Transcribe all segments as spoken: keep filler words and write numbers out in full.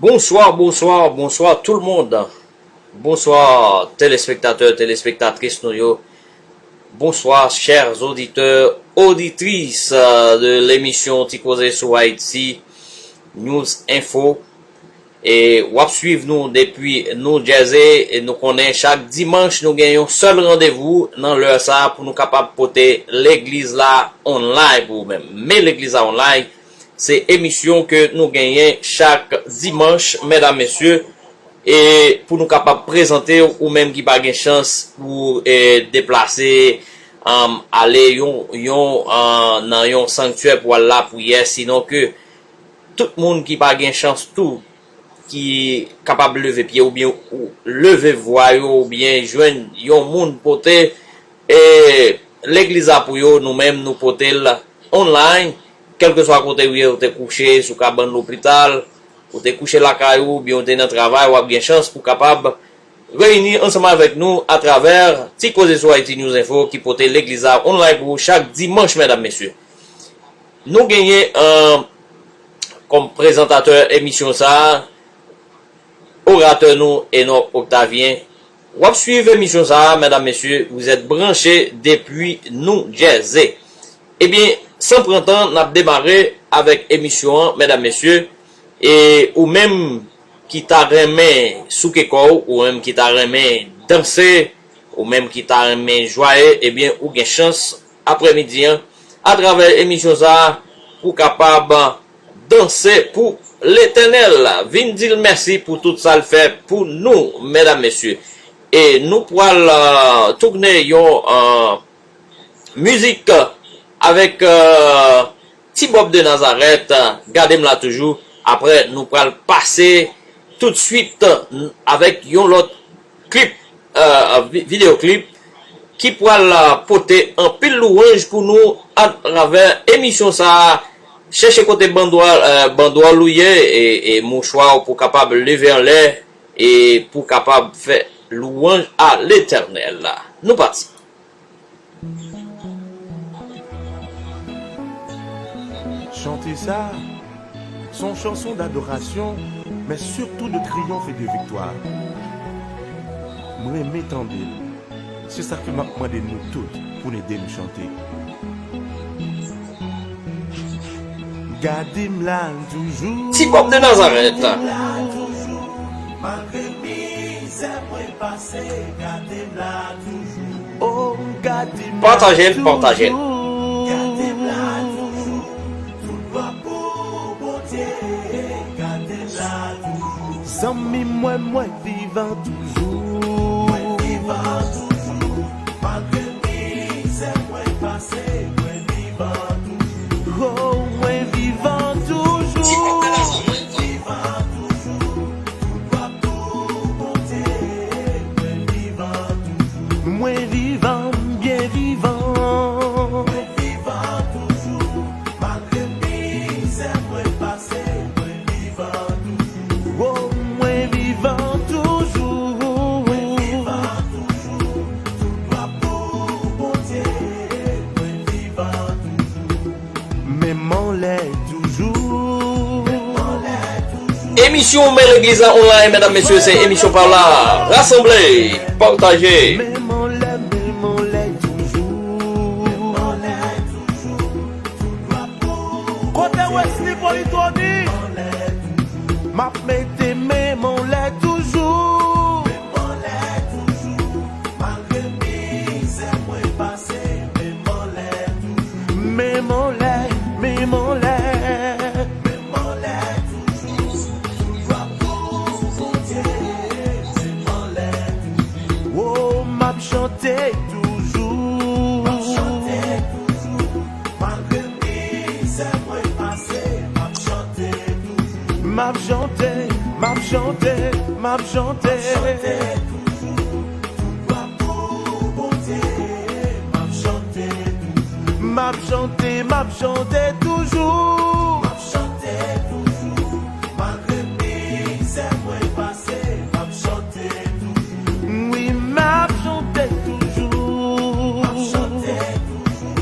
Bonsoir, bonsoir, bonsoir tout le monde. Bonsoir, téléspectateurs, téléspectatrices nou yo. Bonsoir, chers auditeurs, auditrices, euh, de l'émission Ti Koze sou Haïti News Info. E w ap swiv nou depi New Jersey. E nou konnen chak dimanch nou gen yon sèl randevou nan lè sa a pou nou kapab pote legliz la online pou ou menm. Men legliz la online, se emisyon ke nou genyen chak dimanch, medam, mesye, e pou nou kapab prezante ou menm ki pa gen chans pou, e, deplase, um, ale yon, yon, uh, nan yon sanktyè pou al lapriyè, sinon ke tout moun ki pa gen chans tou, ki kapab leve pye oubyen ou leve vwa yo oubyen jwenn yon moun pote, e, legliz la pou yo, nou menm nou pote l online, kèlkeswa kote ou ye, ou te kouche sou kabann lopital, ou te kouche lakay ou, oubyen ou te nan travay, w ap gen chans pou kapab reyini ansanm avèk nou atravè Ti Koze sou Haïti News Info ki pote legliz la online pou ou chak dimanch, medam, mesye. Nou genyen, euh, kòm prezantatè emisyon sa a, oratè nou, Enoch Octavien. W ap swiv emisyon sa a, medam, mesye, vous êtes branchés depuis New Jersey. Ebyen, san pran tan, n ap demare avèk emisyon an, medam, mesye. E ou menm ki ta renmen souke kò w, ou menm ki ta renmen danse, ou menm ki ta renmen jwaye, ebyen, ou gen chans aprèmidi an, atravè emisyon sa a, pou kapab danse pou Letènèl. Vin di l mèsi pou tout sa l fè pou nou, medam, mesye. E nou pral, euh, tounen yon, euh, mizik avèk, euh, Ti Bob de Nazareth, Gade m la toujou. Apre, nou pral pase toutswit avèk yon lòt klip, euh, vi-, videyo klip ki pral, euh, pote anpil louwanj pou nou atravè emisyon sa a. Chèche kote bandwòl, euh, bandwòl ou ye e, e mouchwa w pou kapab leve anlè e pou kapab fè louwanj a Letènèl. Nou pati. Chante sa, se yon chanson d'adorasyon, men sitou de triyonf e de viktwa. Mwen renmen tande l. Se sa k fè m ap mande nou tout pou n ede m chante. Gade m la toujou. Ti Bob de Nazareth. Gade m la toujou. Malgre mizè mwen pase, gade m la toujou. Oh, gade m la toujou. Pataje l, pataje l. Gade m la toujou. Tout glwa pou Bondye, gade m la toujou. Zanmi mwen, mwen vivan toujou. Mwen vivan toujou. Malgre mizè mwen pase, mwen vivan toujou. Oh, mwen vivan toujou. Mwen vivan toujou. Tout glwa pou Bondye, mwen vivan toujou. Mwen vivan, byen vivan. Mwen vivan toujou. Malgre mizè mwen pase, mwen vivan toujou. Oh, mwen vivan toujou. Mwen vivan toujou. Tout glwa pou Bondye, mwen vivan toujou. Men m anlè toujou. Men m anlè toujou. Emisyon Men Legliz la online, medam, mesye, se emisyon pa w la. Rasanble, pataje. Men m anlè, men m anlè toujou. Men m anlè toujou. Kote Wesley Polytony? M ap mete men m anlè toujou. Men m anlè toujou. Malgre mizè mwen pase, men m anlè toujou. Men m anlè, men m anlè. Men m anlè toujou. Tout glwa pou Bondye. Men m anlè toujou. Oh, m ap chante toujou. M ap chante toujou. Malgre mizè mwen pase, m ap chante toujou. M ap chante, m ap chante, m ap chante. M ap chante toujou. Tout glwa pou Bondye. M ap chante toujou. M ap chante, m ap chante toujou. M ap chante toujou. Malgre mizè mwen pase, m ap chante toujou. Wi, m ap chante toujou. M ap chante toujou.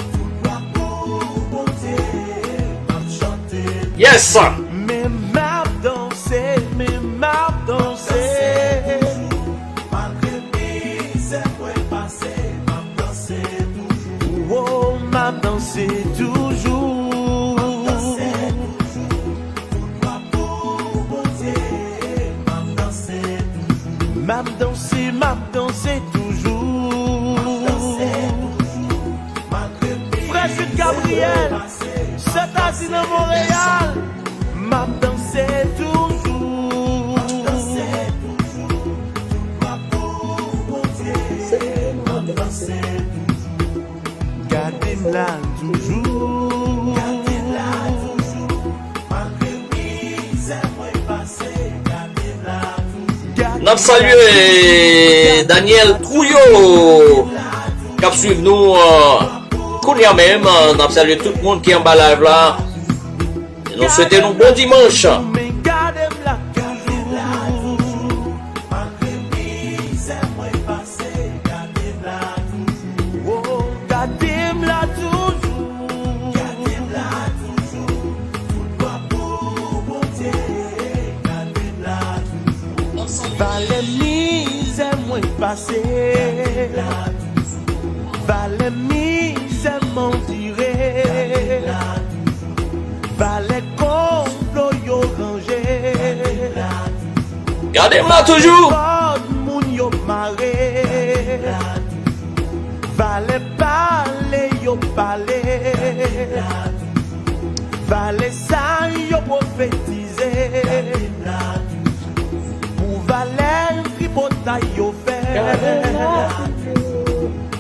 Tout glwa pou Bondye. M ap chante toujou. Yes. Men m ap danse. Tèt azi nan Monreyal, m ap danse toujou. M ap danse toujou. Tout glwa pou Bondye. M ap danse toujou. Gade m la toujou. Gade m la toujou. Malgre mizè mwen pase, gade m la toujou. N ap salye Daniel Trouillot k ap swiv nou, euh, kounye a menm. Euh, n ap salye tout moun ki anba live la. E nou swete nou bon dimanch. Men gade m la toujou. Malgre mizè mwen pase, gade m la toujou. Oh, gade m la toujou. Gade m la toujou. Tout glwa pou Bondye. Gade m la toujou. Valè mizè mwen pase. Gade m la toujou. Valè mizè m andire. Gade m la toujou. Valè konplo yo ranje. Gade m la toujou. Kòd moun yo mare. Valè pale yo pale. Valè sa yo pwofetize. Pou valè tripotay yo fè.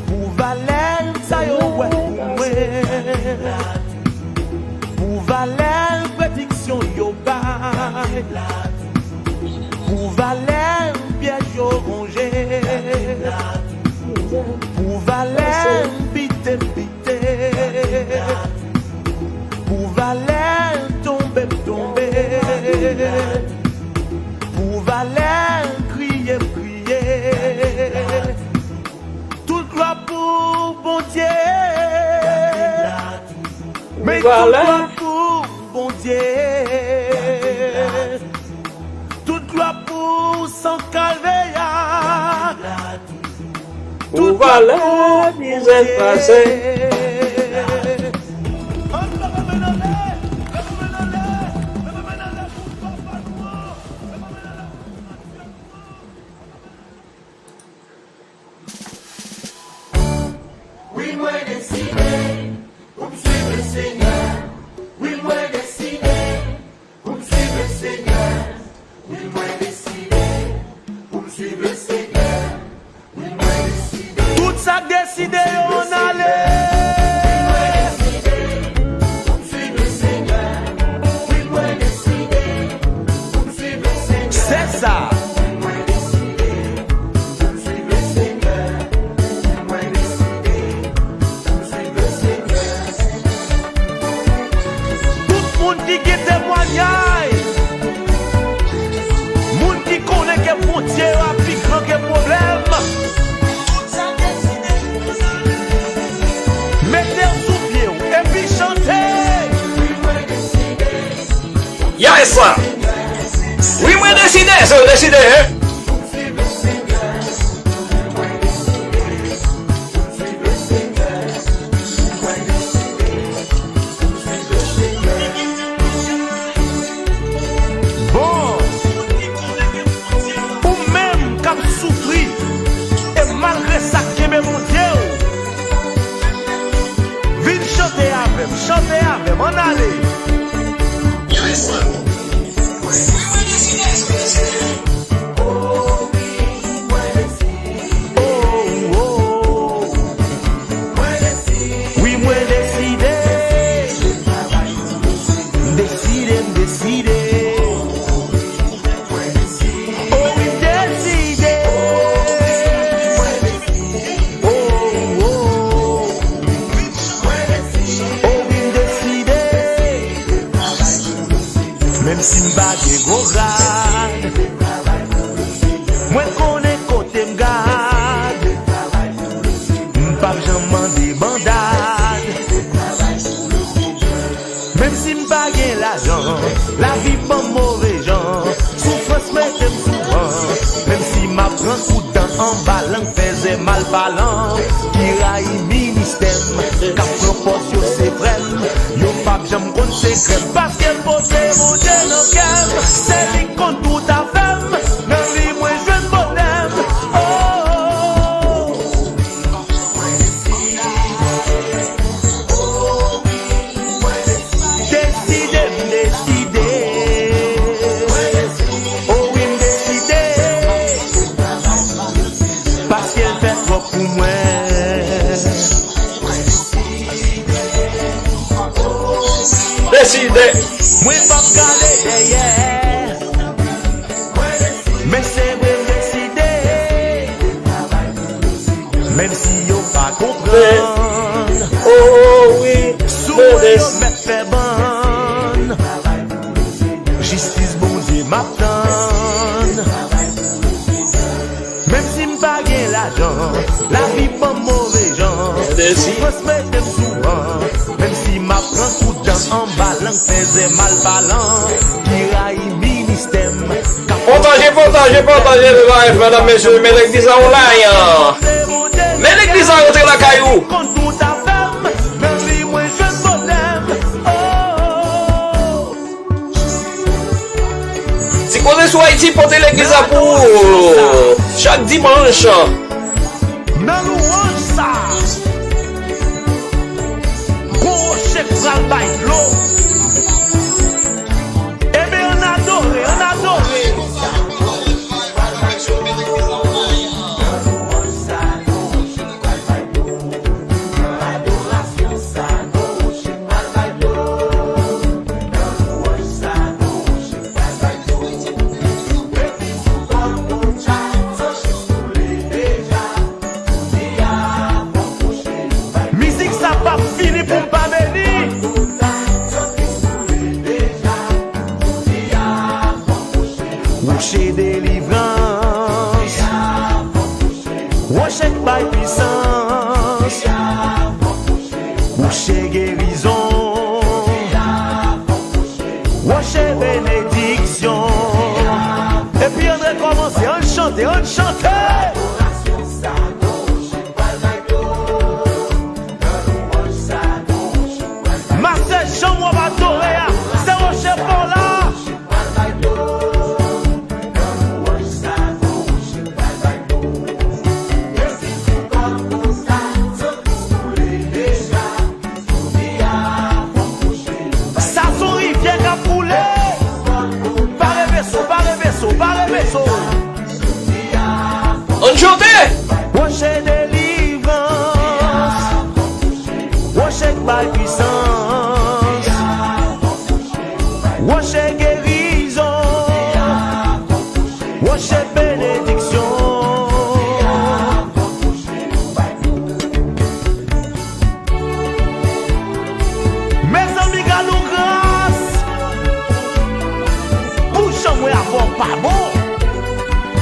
Pou valè sa yo wè pou mwen. Pou valè prediksyon yo bay. Pou valè pyèj yo ranje. Pou valè bite m bite. Pou valè tonbe m tonbe. Pou valè kriye m kriye. Tout glwa pou Bondye. Men tout glwa pou Bondye. Tout glwa pou san Kalve a. Pou valè mizè n pase. Wi, mwen deside pou m swiv Lesenyè. Wi, mwen deside pou m swiv Lesenyè. Wi, mwen deside pou m swiv Lesenyè. Wi, mwen deside. Tout sa k deside yo ann ale. Wi, mwen deside pou m swiv Lesenyè. Wi, mwen deside pou m swiv Lesenyè. Se sa. Wi, mwen deside pou m swiv Lesenyè. Wi, mwen deside pou m swiv Lesenyè. Tout moun ki gen temwanyaj, moun ki konnen ke Bondye yo ap pi gran ke pwoblèm, mete w sou pye w epi chante. Yes! Wi, mwen deside, se w deside, hein? Bon, ou menm k ap soufri, e malgre sa kenbe Bondye w, vin chante avè m, chante avè m, ann ale. Oh, oh. Wi, mwen deside. M deside, m deside. Oh, wi, m deside. Oh, oh. Oh, wi, m deside. Menm si m pa gen gwo grad, mwen konnen kote m gad. M p ap janm mande bandad. Menm si m pa gen lajan, lavi ban m move jan. Soufrans mete m sou ban. Menm si m ap pran kout dan anba lang, fè zè malpalan ki rayi ministè m, k ap pran pòz yo se frè m. Yo p ap janm konn sekrè m, paske m pote Bondye nan kè m. Se li k konn tout afè m, nan li mwen jwenn bonè m. Oh, oh, oh. Oh, wi, mwen deside. Deside. Mwen p ap gade dèyè. Men se vre m deside. Menm si yo pa konprann. Oh wi. Sou mwen yo mèt fè bann. Jistis Bondye m ap tann. Menm si m pa gen lajan, lavi ban m move jan. Soufrans mete m sou ban. Menm si m ap pran kout dan anba lang, fèzè malpalan ki rayi ministè m. Pataje, pataje, pataje live, medam, mesye, men legliz la online. Men legliz la rantre lakay ou. Konn tout afè m, nan li mwen jwenn bonè m. Oh. Ti koze sou Ayiti pote legliz la pou ou chak dimanch. Nan louwanj sa, gwo woche k pral bay dlo. Ebyen, ann adore, ann adore. Mizik sa p ap fini pou m pa beni. Woche delivrans, woche k bay pwisans, woche gerizon, woche benediksyon. Epi ann rekòmanse, ann chante, ann chante. Mastè, jan w ap adore a, se woche pa w la. Sa se yon rivyè k ap koule. Pare veso, pare veso, pare veso. Ann chante! Woche delivrans, woche k bay pwisans, woche gerizon, woche benediksyon. Mezanmi, gad yon gras! Pou jan mwen avè w pa bon,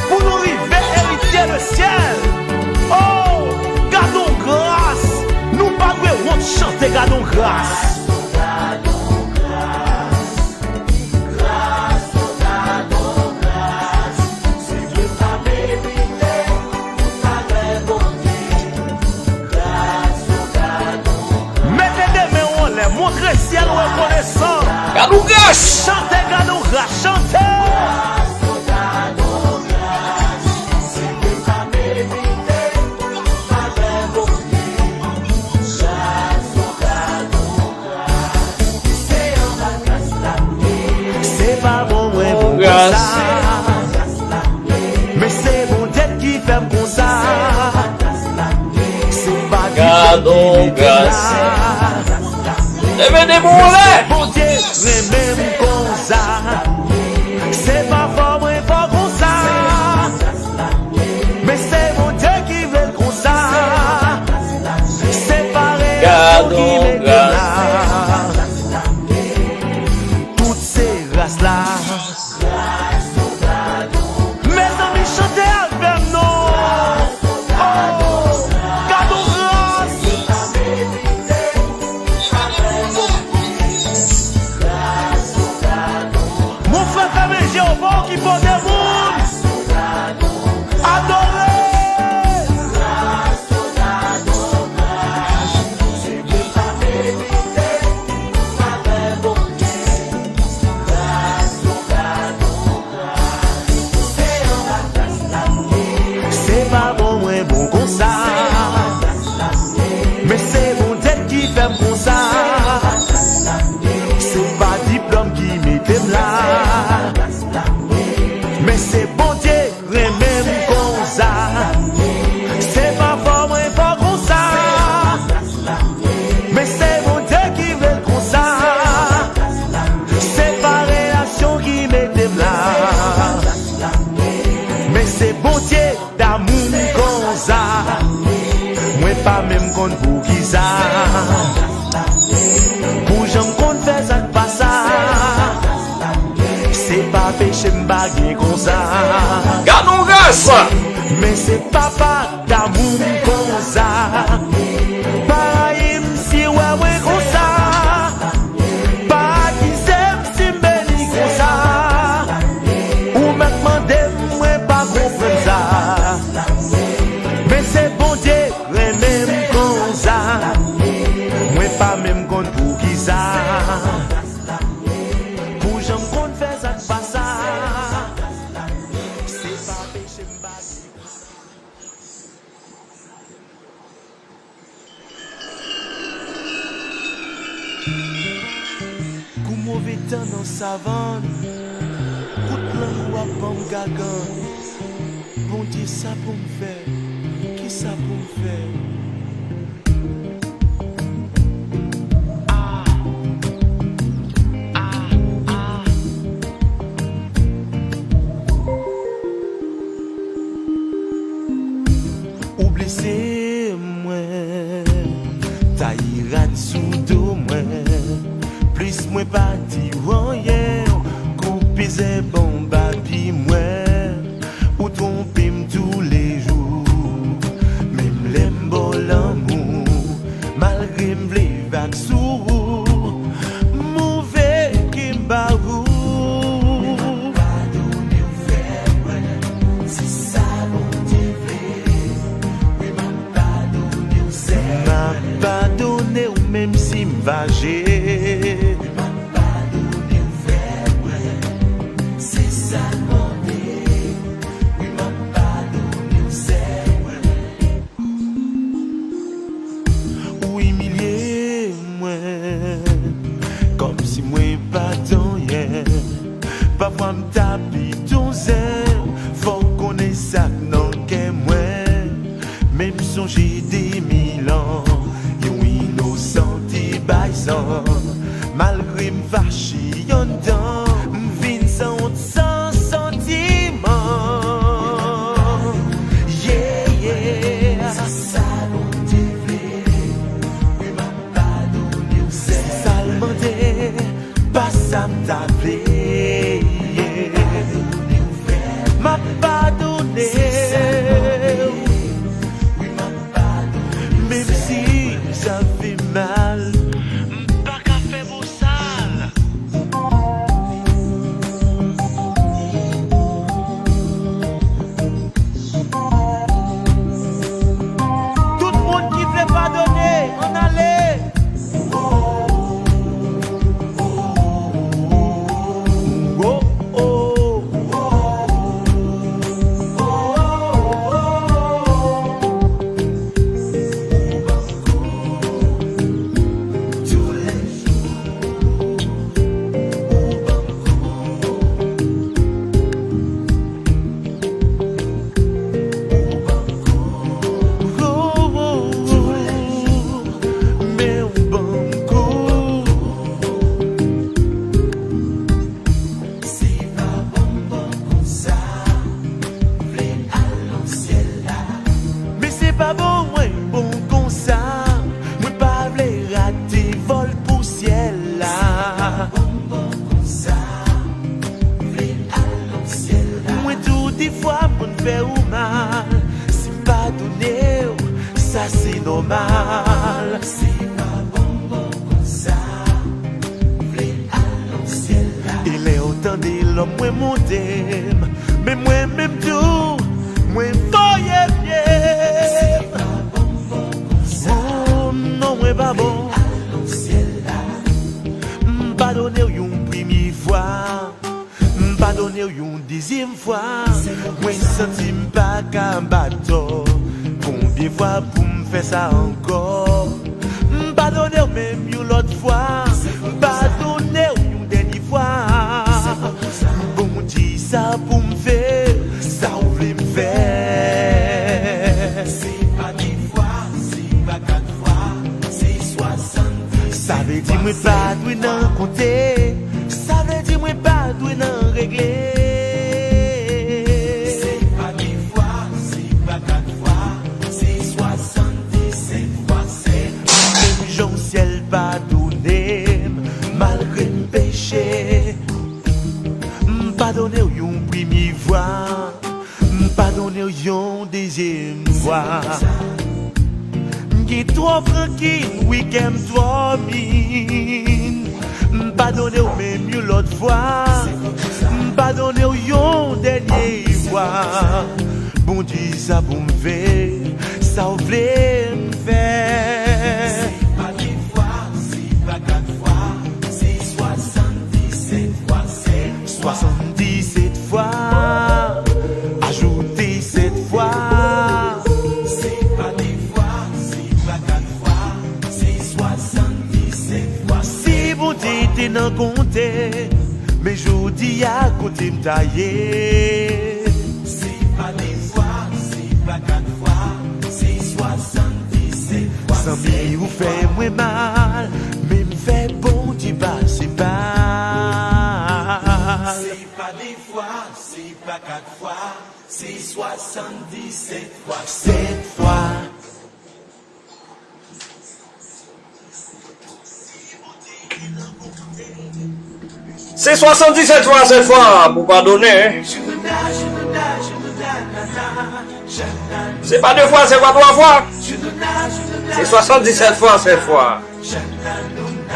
pou nou rive eritye lesyèl. Oh, gad yon gras! Nou pa dwe wont chante gad yon gras. Mete de men w anlè, montre syèl ou rekonesan. Gad yon gras! Chante, gad yon gras, chante! Se pa bon mwen pou konsa. Men se Bondye ki fè m konsa. Se pa Bondye ki mete m la. Leve de men w anlè. Bondye renmen m konsa. Se pa fò mwen fò konsa. Men se Bondye ki vle l konsa. Se pa reyaksyon ki mete m la. Tout se gras la. Mezanmi, chante avè m non. Oh, gad yon gras. Mon frè, fèmen je w, pa w Gad yon ras! Men se papa damou m konsa. Pa rayi m si w wè mwen konsa. Pa akize m si m beni konsa. Ou mèt mande m, mwen pa konprann sa. Men se Bondye renmen m konsa. Mwen pa menm konn poukisa. Pou jan m konn fè sa k pa sa. Se pa peche m pa di konsa. Kou move tan nan savann, kout lang ou ap ban m gagann. Bondye, sa pou m fè? Kisa pou m fè? Ou blese mwen, tayi rad sou do mwen. Plis mwen pa di w anyen, koupe zèb anba pye mwen. Ou twonpe m toulejou, menm lè m ba w lanmou. Malgre m vle vag sou ou, move ke m ba ou. Men m ap padone w, frè mwen, se sa Bondye vle. Wi, m ap padone w, sè. M ap padone w, menm si m fache. Wi, m ap padone w, frè mwen, se sa l mande. Wi, m ap padone w, sè mwen. Ou imilye mwen, kòmsi mwen pa t anyen. Pafwa m ta pi tonzè, fò w konnen sa k nan kè mwen. Men m sonje de mil an, yon inosan te bay san. Malgre m fache anndan, m vin sanwont, san santiman. Yeah, yeah. Se sa Bondye vle. Wi, m ap padone w, sè. Se sa l mande, pa sa m ta vle. M ap padone w. Menm si sa fè mal, m pa ka fè bosal. Tout moun ki vle padone, ann ale. Se pa bon, bon konsa, vle al nan syèl la. Men se pa bon, mwen bon konsa, mwen pa vle rate vòl pou syèl la. Se pa bon, bon konsa, vle al nan syèl la. Mwen tou di fwa moun fè ou mal, si m padone w, sa se nòmal. Se pa bon, bon konsa, vle al nan syèl la. E lè w tande lòm mwen monte m, men mwen menm tou, mwen voye pye m. Se pa bon, bon konsa, oh, non, mwen pa bon. Vle al nan syèl la. M padone w yon premye fwa. M padone w yon dezyèm fwa. Mwen santi m pa ka bat tò. Konbyen fwa pou m fè sa ankò? M padone w menm yon lòt fwa. M padone w yon dènye fwa. Bondye, sa pou m fè? Sa w vle m fè? Se pa de fwa, se pa kat fwa, se swasanndisèt fwa. Sa vle di mwen pa dwe nan konte. Sa vle di mwen pa dwe nan regle. Se pa de fwa, se pa kat fwa, se swasanndisèt fwa sèt. Menm jan w syèl padone m, malgre m peche. M padone w yon premye fwa. fwa. M gen twòp rankin, wi kè m twò min. M padone w menm yon lòt fwa. M padone w yon dènye fwa. Bondye sa pou m fè, sa w vle m fè. Se pa de fwa, se pa kat fwa, se swasanndisèt fwa sèt. Swasanndisèt fwa, ajoute sèt fwa. Se pa de fwa, se pa kat fwa, se swasanndisèt fwa. Si Bondye te nan konte, men jodi a kote m ta ye. Se pa de fwa, se pa kat fwa, se swasanndisèt fwa. Zanmi, ou fè mwen mal, men m fè Bondye pase pa. Se pa de fwa, se pa kat fwa, se swasanndisèt fwa sèt fwa. Se swasanndisèt fwa sèt fwa pou padone. Se pa de fwa, se pa twa fwa. Se swasanndisèt fwa sèt fwa.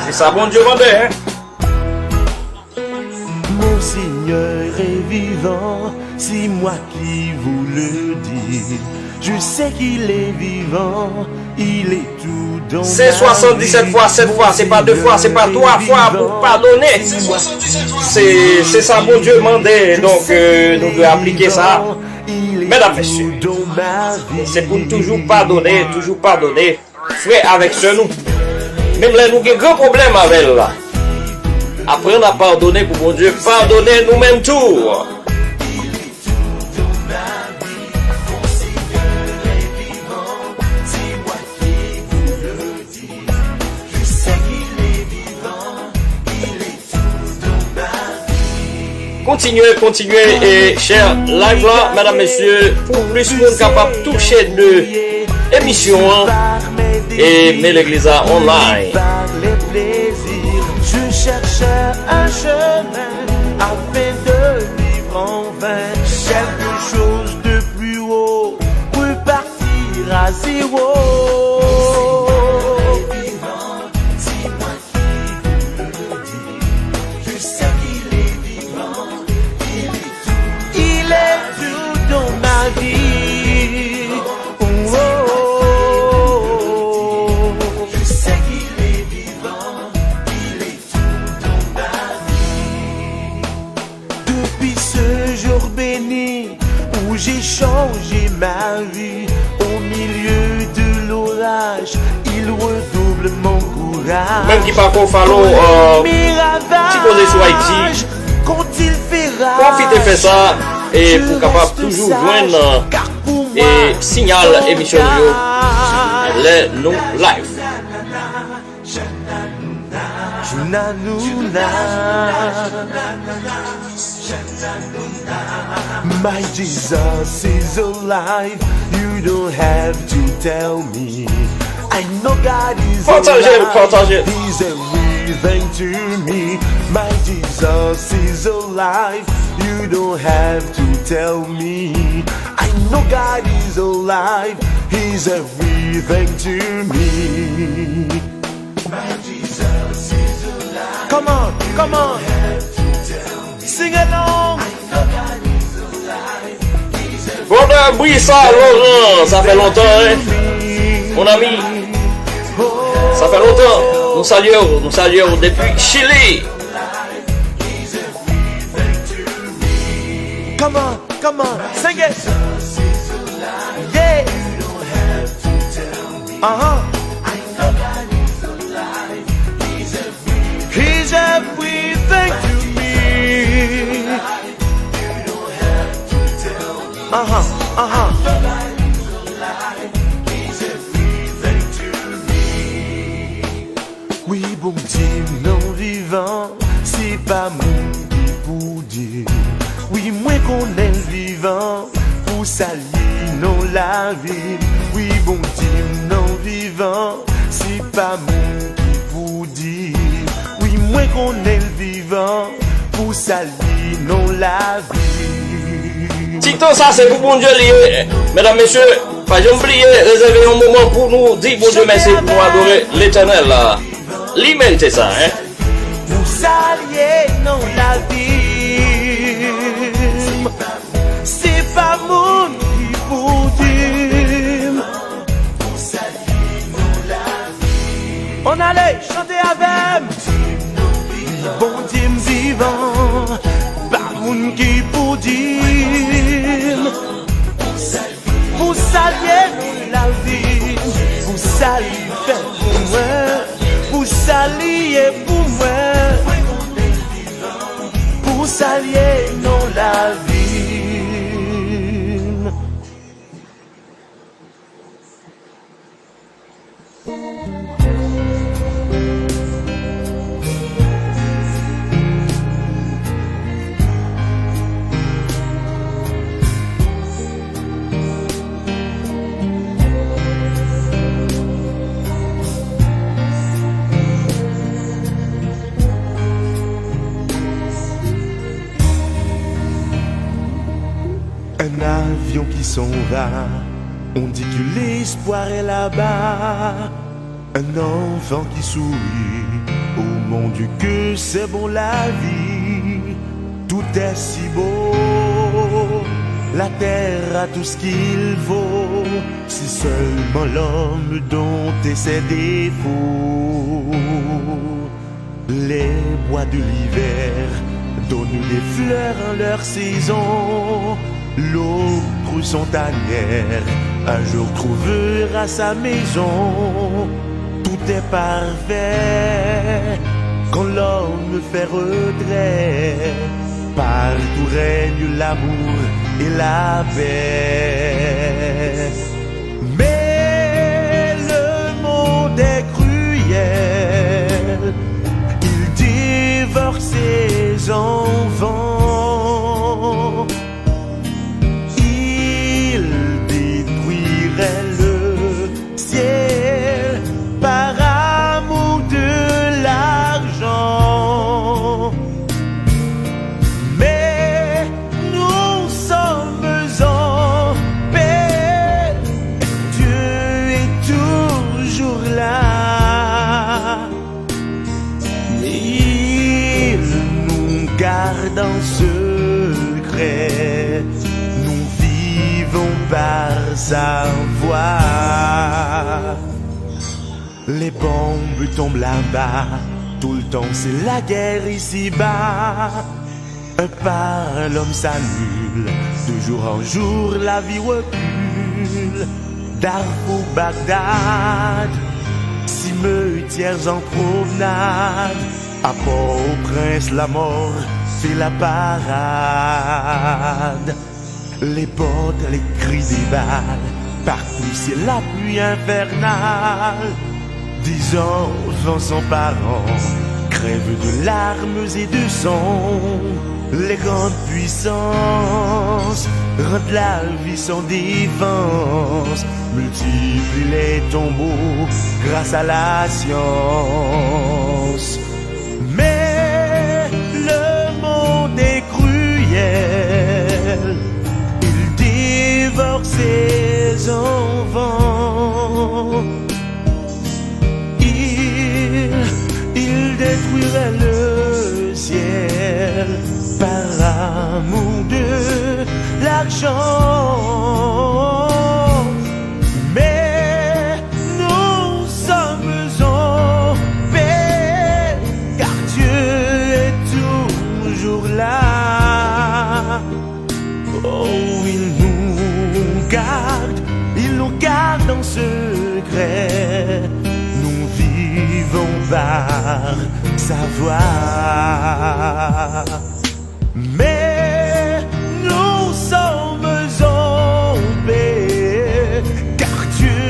Se sa Bondye mande, hein. Mon Seigneur est vivant, c'est moi qui vous le dis. Je sais qu'il est vivant, il est tout dans ma vie. Se swasanndisèt fwa sèt fwa, se pa de fwa, se pa twa fwa pou padone. Se, se sa Bondye mande, donk, euh, nou dwe aplike sa. Medam, mesye, se pou n toujou padone, toujou padone. Frè avèk sè nou. Menm lè nou gen gran pwoblèm avè l la, aprann ap padone pou Bondye padone nou menm tou. Kontinye, kontinye e share live la, medam, mesye, pou plis moun kapab touche de emisyon an e men legliz la online. Par les plaisirs, je cherche un chemin afin de vivre en vain. Quelque chose de plus haut, repartir à zéro. Je sais qu'il est vivant, il est tout. Il est tout dans ma vie. Oh, oh, oh, oh. Je sais qu'il est vivant, il est tout dans ma vie. Depuis ce jour béni où j'ai changé ma vie, au milieu de l'orage, il redouble mon courage. Ou menm ki pako follow, euh, Ti Koze sou Ayiti, pwofite fè sa e pou kapab toujou jwenn, euh, e siyal emisyon nou yo lè nou live. Junanuna. My Jesus is alive. You don't have to tell me. I know God is alive. Pataje, pataje. He's everything to me. My Jesus is alive. You don't have to tell me. I know God is alive. He's everything to me. Come on, come on. Sing along. Brother Brisa Laurent, sa fè lontan, hein? Mon ami, sa fè lontan. Nou salye w, nou salye w depi Chili. Come on, come on, sing it. Yeah. Uh-huh. He's everything to me. Uh-huh, uh-huh. Wi, Bondye m nan vivan, se pa moun ki pou di. Wi, mwen konnen l vivan pou salye non lavi. Wi, Bondye m nan vivan, se pa moun ki pou di. Wi, mwen konnen l vivan pou salye non lavi. Ti tan sa se pou Bondye li ye. Medam, mesye, pa janm bliye rezève yon moman pou nou di Bondye mèsi, pou nou adore Letènèl. Li merite sa, en. Pou salye non lavi m. Se pa moun ki pou di m. Ann ale, chante avè m. Bondye m vivan, pa moun ki pou di m. Pou sa l ye pou lavi m, pou sa li fè pou mwen, pou sa li ye pou mwen, pou sa l ye non lavi m. Un avion qui s'en va, on dit que l'espoir est là-bas. Un enfant qui sourit, oh mon Dieu, que c'est bon la vie. Tout est si beau, la terre a tout ce qu'il vaut. Si seulement l'homme domptait ses défauts. Les bois de l'hiver donnent des fleurs en leur saison. L'autre centenaire, un jour trouvera sa maison. Tout est parfait quand l'homme fait retrait. Partout règne l'amour et la paix. Mais le monde est cruel, il dévore ses enfants. Il détruirait le ciel par amour de l'argent. Mais nous sommes en paix, Dieu est toujours là. Il nous garde en secret, nous vivons par sa voix. Les bombes tombent là-bas, tout le temps c'est la guerre ici-bas. Un pas l'homme s'annule, de jour en jour la vie recule. Darfour, Bagdad, cimetières en promenade. À Port-au-Prince, la mort fait la parade. Les bottes, les cris des balles, partout c'est la pluie infernale. Des enfants sans parents crèvent de larmes et de sang. Les grandes puissances rendent la vie sans défense, multiplient les tombeaux grâce à la science. Mais le monde est cruel, il dévore ses enfants. Il, il détruirait le ciel par amour de l'argent. Mais nous sommes en paix, car Dieu est toujours là. Oh, il nous garde, il nous garde en secret. Nous vivons par sa voix. Mais nous sommes en paix, car Dieu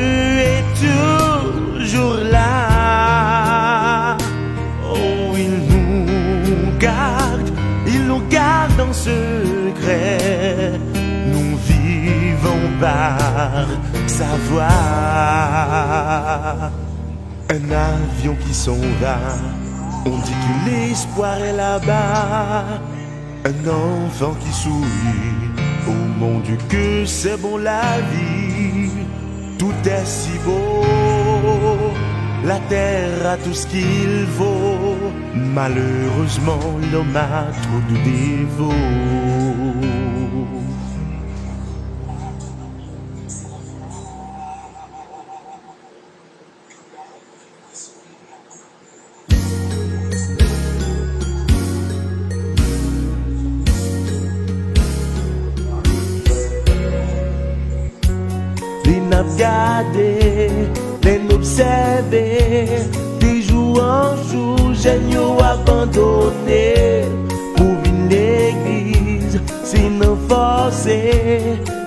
est toujours là. Oh, il nous garde, il nous garde en secret. Nous vivons par sa voix. Un avion qui s'en va, on dit que l'espoir est là-bas. Un enfant qui sourit, Mon Dieu, que c'est bon la vie, tout est si beau, la terre a tout ce qu'il faut. Malheureusement, l'homme a trop de défauts. Lè n ap gade, lè n obsève, de jou an jou, jèn yo abandone pou vin legliz. Se nan fòse,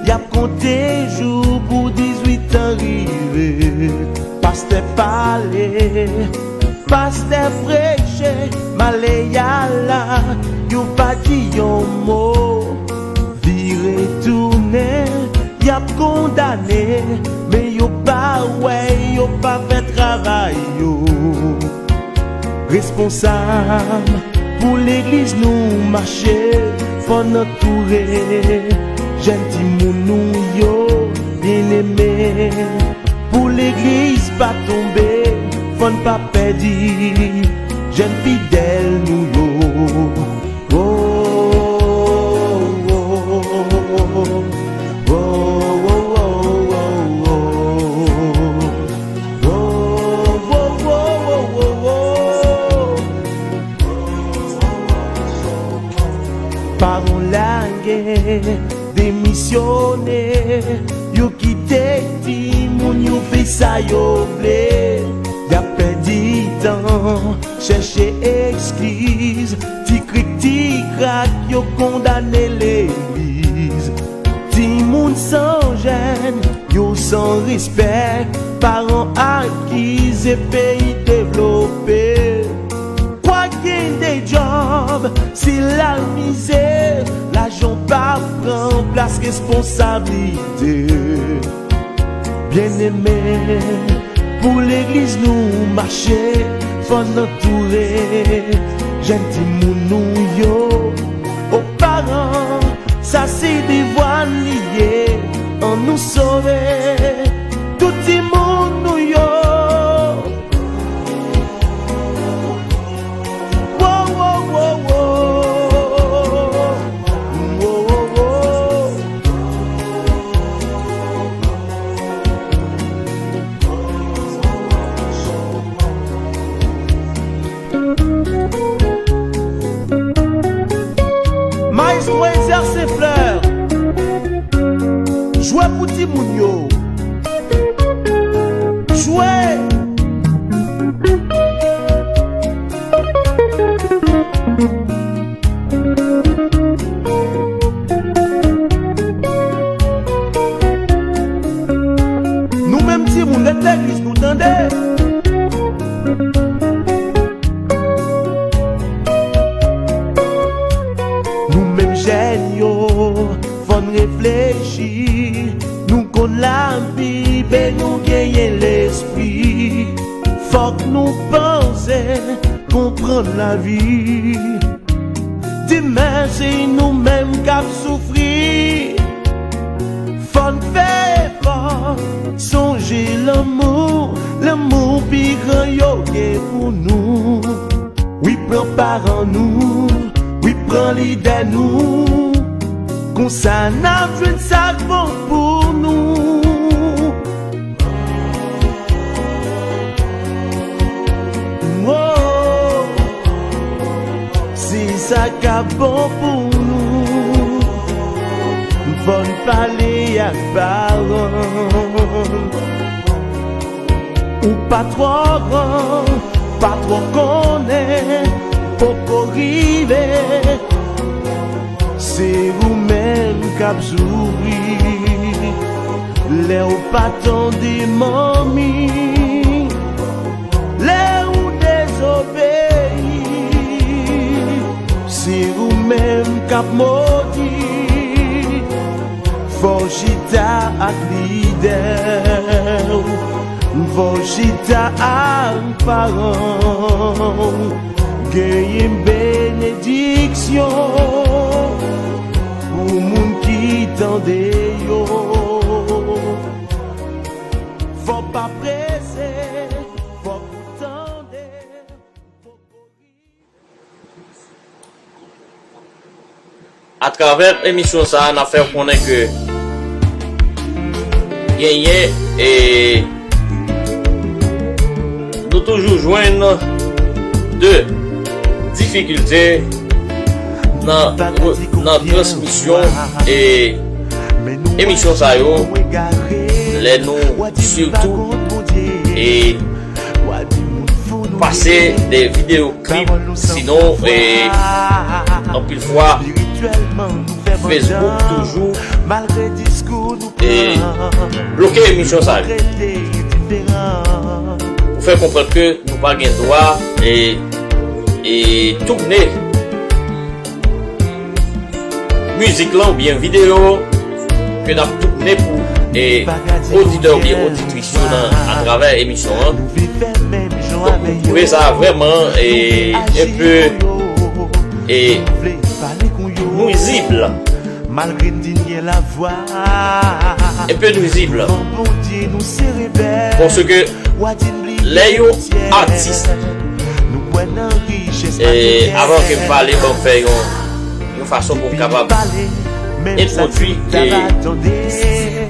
y ap konte jou pou dizuit an rive. Pastè pale, pastè preche, malè y a la, yo pa di yon mo. Vire tounen, y ap kondane, men yo pa wè, yo pa fè travay yo. Responsab pou legliz nou mache, fò n antoure jèn timoun nou yo, byeneme. Pou legliz pa tonbe, fò n pa pèdi jèn fidèl nou yo. Oh, oh, oh, oh. Paran lage, demisyone, yo kite timoun yo fè sa yo vle. Y ap pèdi tan, chèche eskiz, ti krik, ti krak, yo kondane legliz. Timoun san jèn, yo san respè, paran akize peyi devlope. Kwa gen de djòb, se la mize, lajan pa pran plas responsablite. Byeneme, pou legliz nou mache, fò n antoure jèn timoun nou yo. O paran, sa se devwa n li ye, ann nou sove tout timoun nou yo. Wo, wo, wo, wo. Wo, wo, wo. Maestro Exerce Fleur, jwe pou timoun yo. Jwe! Nou menm timoun, ret legliz nou, tande. Nou menm jèn yo, fò n reflechi. Nou konn Labib e nou genyen lespri. Fòk nou panse, konprann lavi. Demen se nou menm k ap soufri. Fò n fè efò, sonje lanmou, lanmou pi gran yo gen pou nou. Wi, pran paran nou, wi, pran lidè nou. Konsa n ap jwenn sa k bon pou nou. Oh, se sa k ap bon pou nou. Fò n pale ak paran. Ou pa twò gran, pa twò konnen, poko rive. Se ou menm k ap soufri lè w pa tande manmi, lè ou dezobeyi. Se ou menm k ap modi. Fò w chita ak lidè w, fò w chita ak paran w. Genyen benediksyon pou moun ki t Tande yo. Fò pa prese, fòk ou tande. Atravè emisyon sa a, n ap fè w konnen ke genyen e nou toujou jwenn de difikilte nan, nan transmisyon e emisyon sa yo, lè nou sitou e pase de videyo klip, sinon e anpil fwa Facebook toujou e bloke emisyon sa yo. Pou fè konprann ke nou pa gen dwa e, e toune mizik lan oubyen videyo ke n ap toune pou e oditè oubyen oditris yo nan atravè emisyon an. Donk, nou twouve sa vrèman e enpe e nwizib. Malgre n di n gen lavwa, enpe nwizib. Devan Bondye nou se rebèl. Paske lè yon atis, nou kwè nan richès e avan ke m pale, ban m fè yon, yon fason pou m kapab entwodui e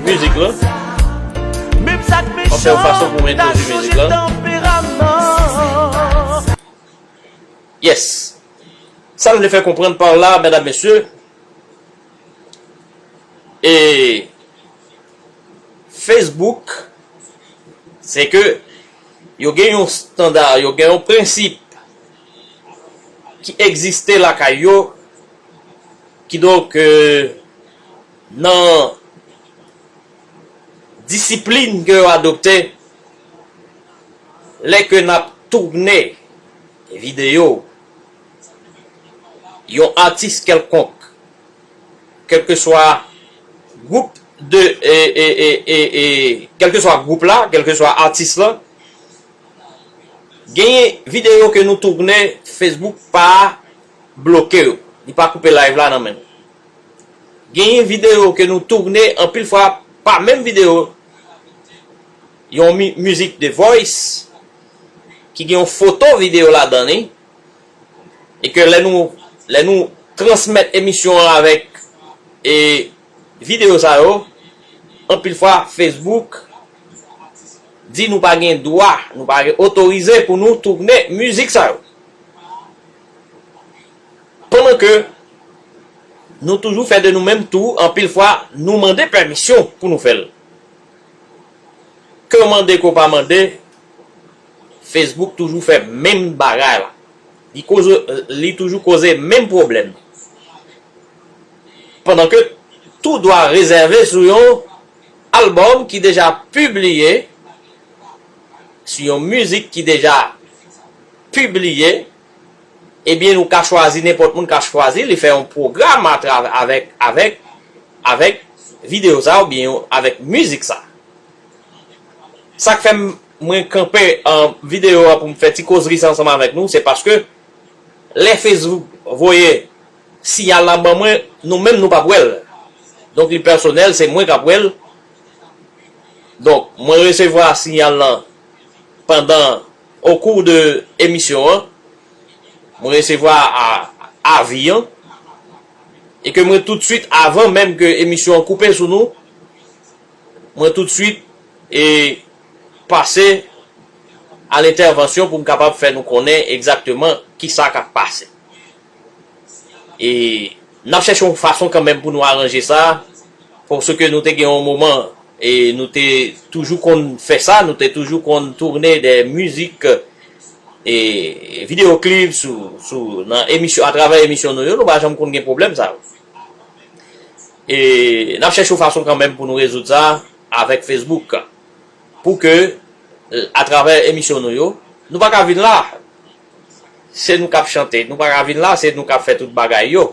mizik lan. Ban m fè yon fason pou m entwodui mizik lan. Yes. Sa m vle fè konprann pa la, medam, mesye, e Facebook, se ke yo gen yon estanda, yo gen yon prensip ki egziste lakay yo, kidonk, e, nan disiplin ke yo adopte, lè ke n ap toune videyo yon atis kèlkonk, kèlkeswa gwoup de, e, e, e, e, e, kèlkeswa gwoup la, kèlkeswa atis la, genyen videyo ke nou toune, Facebook pa bloke yo. Li pa koupe live la nan men nou. Genyen videyo ke nou toune, anpil fwa pa menm videyo, yon mi-, mizik The Voice ki gen yon foto videyo ladan li, e ke lè nou, lè nou transmèt emisyon an avèk e videyo sa yo, anpil fwa Facebook di nou pa gen dwa, nou pa gen otorize pou nou toune mizik sa yo. Pandan ke nou toujou fè de nou menm tou, anpil fwa, nou mande pèmisyon pou nou fè l. Ke w mande, ke w pa mande, Facebook toujou fè menm bagay la. Li koze, li toujou koze menm pwoblèm. Pandan ke tou dwa rezève sou yon albòm ki deja pibliye, sou yon mizik ki deja pibliye, ebyen, nou ka chwazi, nenpòt moun ka chwazi, li fè yon pwogram atravè, avèk, avèk, avèk videyo sa oubyen avèk mizik sa. Sa k fè m, mwen kanpe, e, videyo a pou m fè ti kozri sa ansanm avèk nou, se paske lè Facebook voye siyal la ban mwen, nou menm nou p ap wè l. Donk, li pèsonèl, se mwen k ap wè l. Donk, mwen resevwa siyal lan pandan, au cours de emisyon an. Mwen resevwa a, avi an. E ke mwen toutswit, avan menm ke emisyon an koupe sou nou, mwen toutswit e pase a lentèvansyon pou m kapab fè nou konnen egzakteman kisa k ap pase. E n ap chèche yon fason kanmenm pou nou aranje sa, paske nou te gen yon moman e nou te toujou konn fè sa, nou te toujou konn toune de mizik e videyo klip sou, sou, nan emisyon, atravè emisyon nou yo, nou pa janm konn gen pwoblèm sa yo. E n ap chèche yon fason kanmenm pou nou rezoud sa avèk Facebook. Pou ke, e, atravè emisyon nou yo, nou pa ka vin la, se nou k ap chante, nou pa ka vin la, se nou k ap fè tout bagay yo.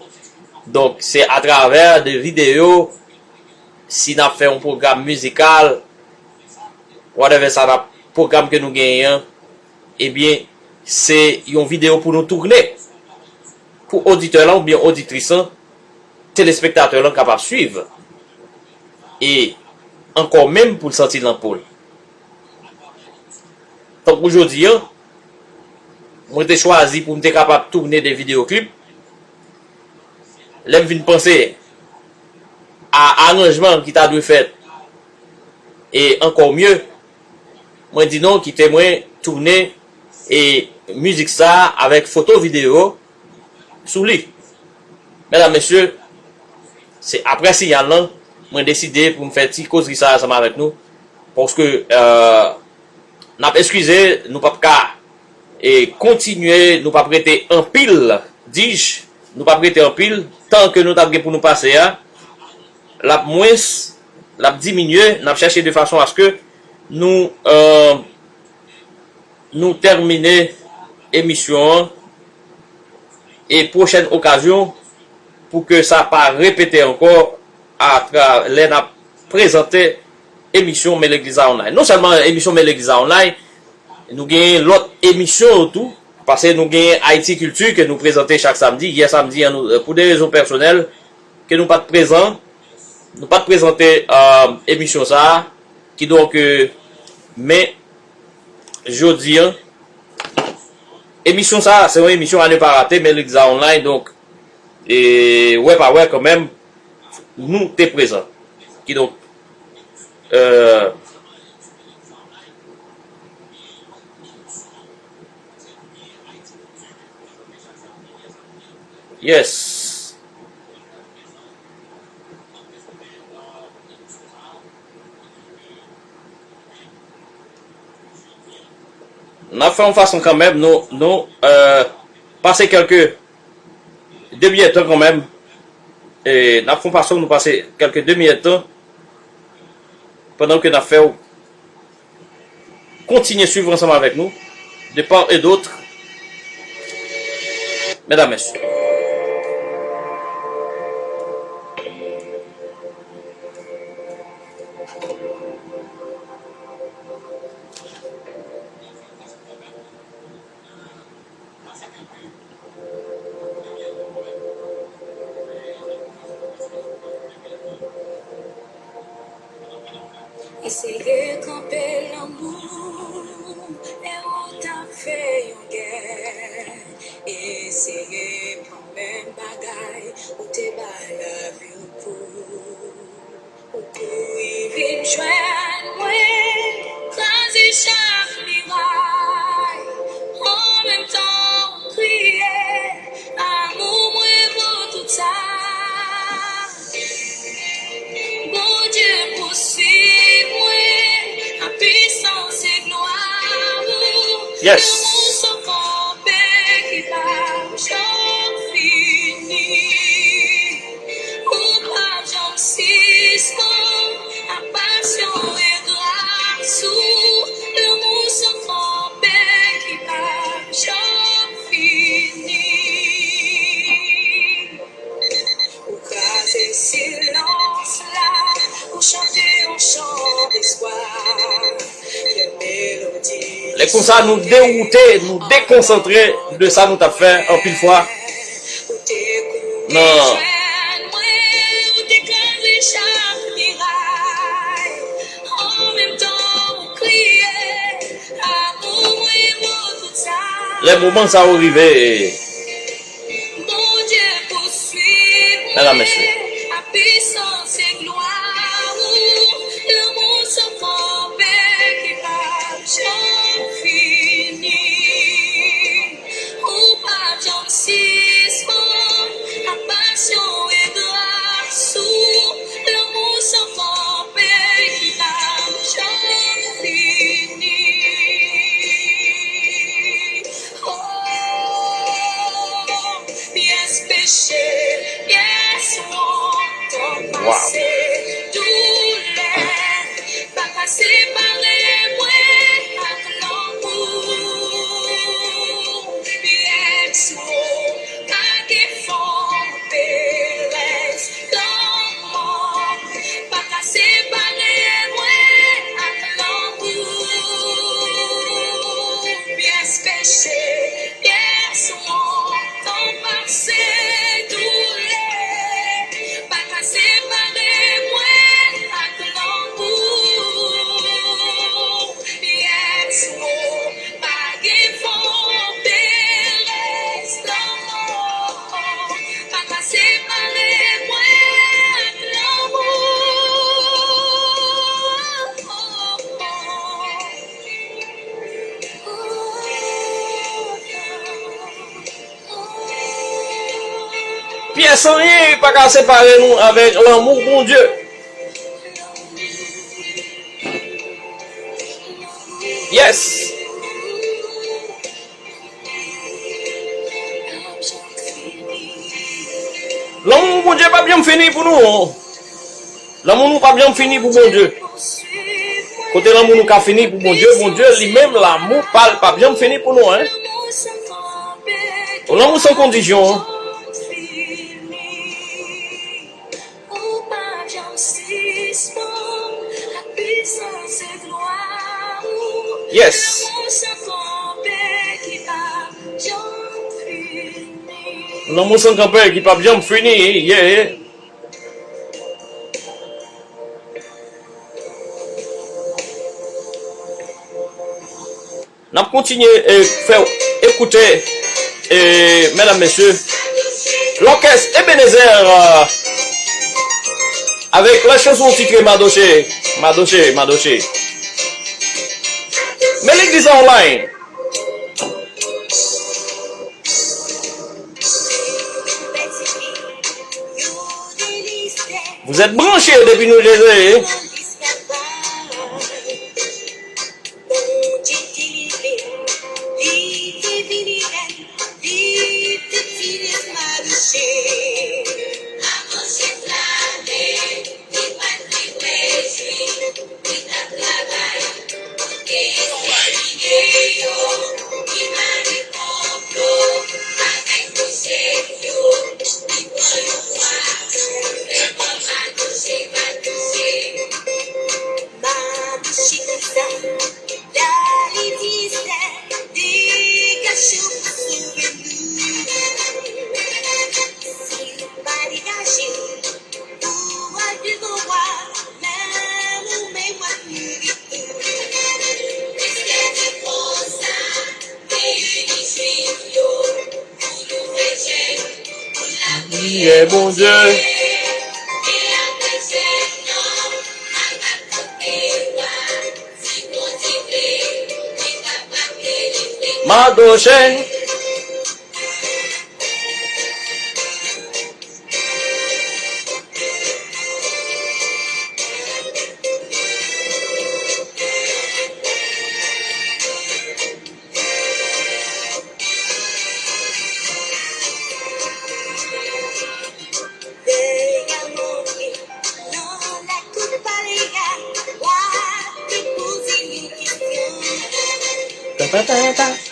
Donk, se atravè de videyo, si n ap fè yon pwogram mizikal, whatever sa n ap, pwogram ke nou genyen an, ebyen, se yon videyo pou nou toune. Pou oditè lan oubyen oditris lan, telespektatè lan kapab swiv. e ankò menm pou l santi l nan po l. Tankou jodi a, mwen te chwazi pou m te kapab tounen de videyo klip. Lè m vin panse a aranjman ki ta dwe fèt e ankò mye, mwen di non, kite mwen tounen e mizik sa a avèk foto videyo sou li. Medam, mesye, se aprè siyal lan, mwen deside pou m fè ti kozri sa a ansanm avèk nou. Paske, euh, n ap eskize, nou p ap ka, e, kontinye, nou p ap rete anpil, dis, nou p ap rete anpil, tan ke nou t ap gen pou nou pase a, l ap mwens, l ap diminye, n ap chèche de fason aske nou, euh, nou tèmine emisyon an e pwochèn okazyon pou ke sa pa repete ankò atra lè n ap prezante emisyon Men Legliz la Online. Non sèlman emisyon Men Legliz la Online, nou genyen lòt emisyon yo tou, paske nou genyen Ayiti Kilti ke nou prezante chak samdi. Yè samdi an, nou, pou de rezon pèsonèl, ke nou pa t prezan, nou pa t prezante, euh, emisyon sa a, kidonk, euh, men jodi an, emisyon sa a, se yon emisyon à ne pas rater, Men Legliz la Online, donk, e, wè pa wè kanmenm, nou te prezan. Kidonk, euh, yes. N ap fè yon fason kanmenm, nou, nou, euh, pase kèlke demi èdtan kanmenm. E n ap fè yon fason, nou pase kèlke demi èdtan pandan ke n ap fè w kontinye swiv ansanm avèk nou, de part et d'autre. Medam, mesye. Eseye kanpe lanmou, lè ou t ap fè yon gè. Eseye pran menm bagay ou te bay lavi w pou. Ou kouri vin jwenn mwen, kraze chak miray, an menm tan ou kriye, amou mwen vo tout sa. Bondye pouswiv mwen, a pisans e glwa ou. Yes. Lanmou san kanpe ki p ap janm fini. Ou p ap janm sispann, ak pasyon e gras ou, lanmou san kanpe ki p ap janm fini. Ou kraze silans la, ou chante yon chan despwa. Lè konsa, nou dewoute, nou dekonsantre de sa nou t ap fè anpil fwa. Nan. Lè moman sa yo rive, Medam, mesye. Pyès peche, pyès wont, tan pase, doulè, pa ka separe mwen ak lanmou. Pyès wont, pa gen fòm, perèz, lanmò, pa ka separe mwen ak lanmou. Pyès peche, pyès wont, tan pase, doulè, pa ka separe mwen ak Pyès anyen pa ka separe nou avèk lanmou Bondye. Yes. Lanmou Bondye p ap janm fini pou nou. Lanmou nou p ap janm fini pou Bondye. Kote lanmou nou ka fini pou Bondye, Bondye li menm, lanmou pa l p ap janm fini pou nou, en. Lanmou san kondisyon, en. Yes. Lanmou san kanpe ki p ap janm fini, yeah. N ap kontinye, e, fè w ekoute, e, medam, mesye, lòkès Ebenezer, e, avèk la chanson titre Madoche, Madoche, Madoche. Men legliz online. Vous êtes branchés depuis New Jersey. Priye Bondye. Madoche. Ta, ta, ta, ta.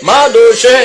Madoche.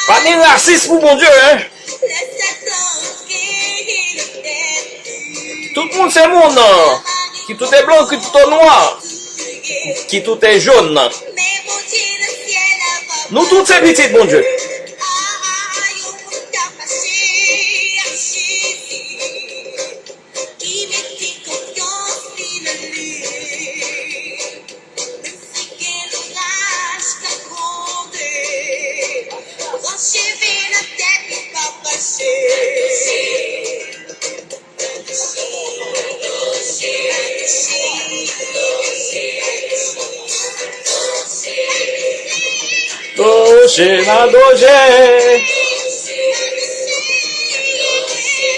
Pa gen rasis pou Bondye, en. Tout moun se moun, ki tout est blanc, ki tout est noir, ki tout est jaune. Nou tout se pitit Bondye. Doje, madoje.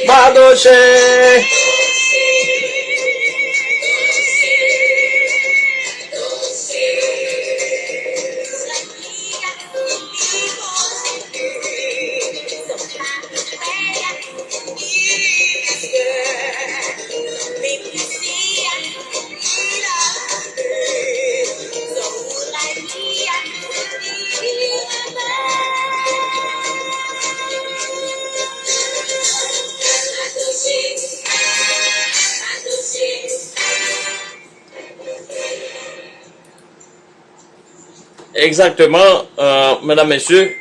Madoje. Egzakteman, euh, medam, mesye,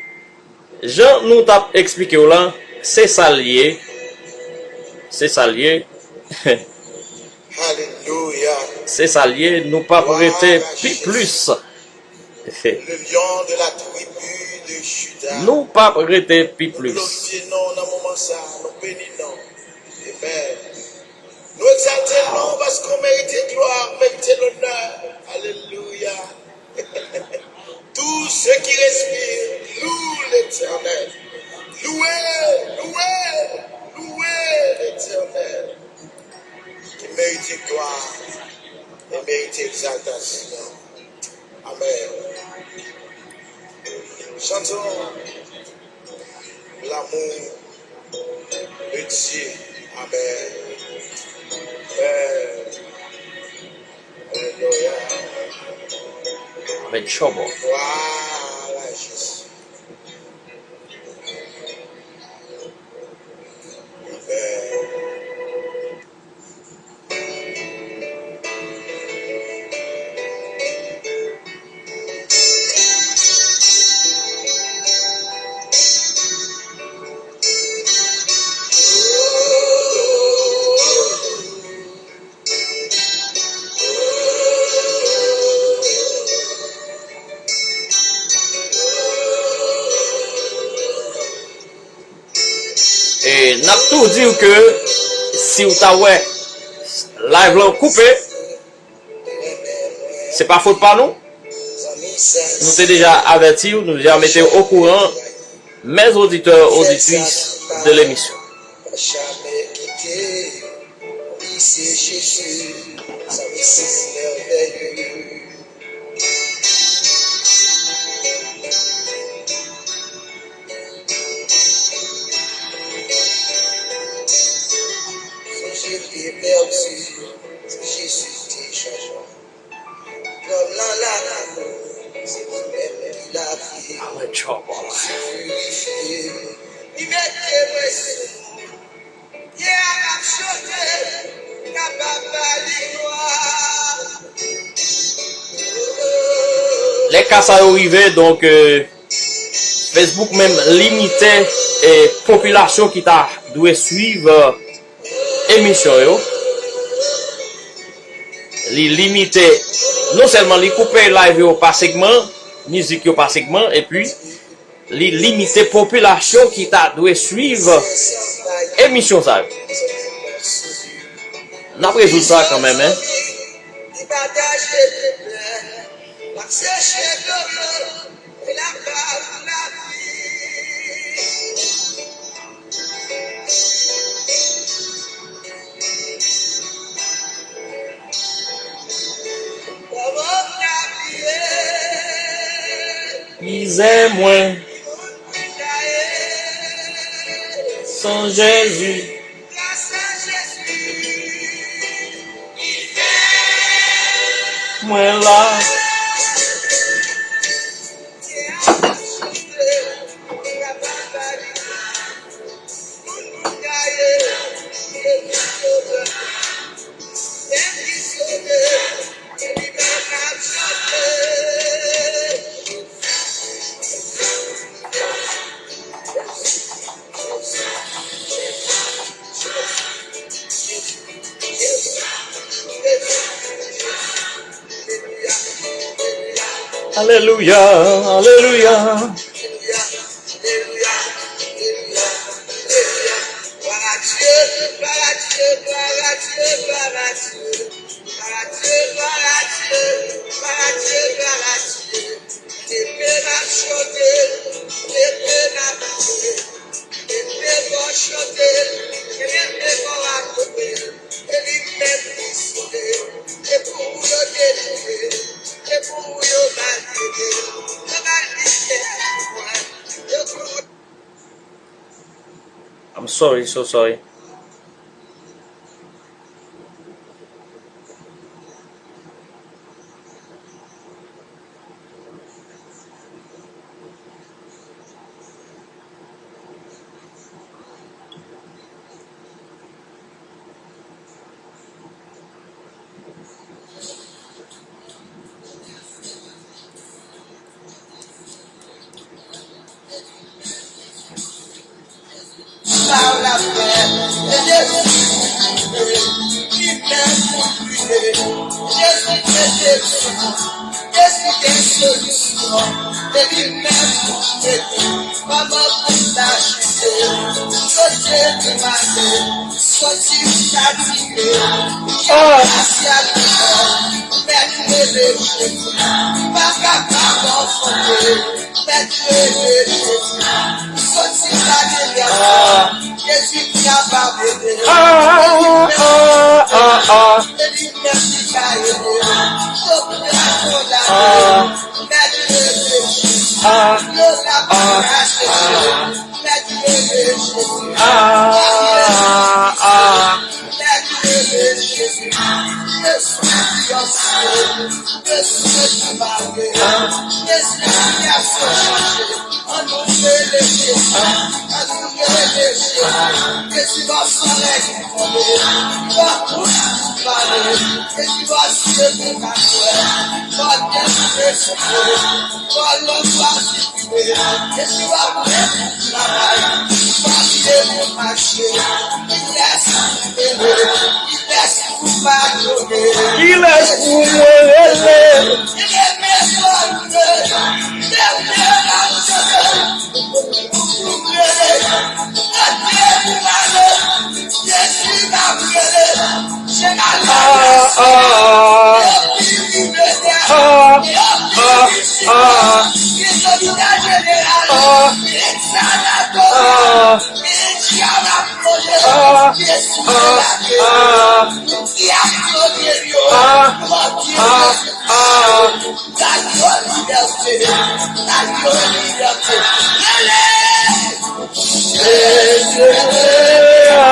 jan nou t ap eksplike w la, se sa l ye. Se sa l ye. Alelouya. Se sa l ye, nou p ap rete pi plis. Le lion de la tribu de Juda. Nou p ap rete pi plis. Nou glorifye non w nan moman sa a, nou beni non w. Amen. Nou egzalte non w paske w merite glwa, w merite lonè. Alelouya. Tout ce qui respire, loue l'Éternel. Louez, louez, louez l'Éternel, qui mérite gloire et mérite exaltation. Amen. Chantons l'amour de Dieu. Amen. Amen. Alelouya. Amen. Trouble. Voilà, Jésus. Amen. E n ap tou di w ke si w ta wè live lan koupe, se pa fot pa nou. Nou te deja avèti w, nou deja mete w okouran. Mes auditeurs, auditrices de l'émission. Sonje te pèdi, Jezi te chanje. Lòm nan lavi, se li menm ki lavi. Amen, trouble. Jezi pirifye, li mete mwen sou. Yè a m ap chante, kapab ba li glwa. Lè ka sa yo rive, donk, euh, Facebook menm limite, eh, popilasyon ki ta dwe swiv, eh, emisyon yo. Li limite, non sèlman li koupe live yo pa segman, mizik yo pa segman, epi li limite popilasyon ki ta dwe swiv emisyon sa yo. N ap rezoud sa kanmenm, en. Mizè mwen san Jezi. Mwen la. Alelouya, alelouya. I'm sorry, so sorry. Jezi gen solisyon, e li menm pou ede. Kòman pou m ta chante, soti ki mate, soti ki satire, ki rasyal, mèt rele Jezi, pa kapab anfante, mèt rele Jezi, soti la deryè, Jezi kapab ede. Ah, ah, ah, ah. Kilès pou mwen rele? Ah, ah, ah, ah, ah, ah, ah, ah, ah, ah, ah, ah. Jezi se le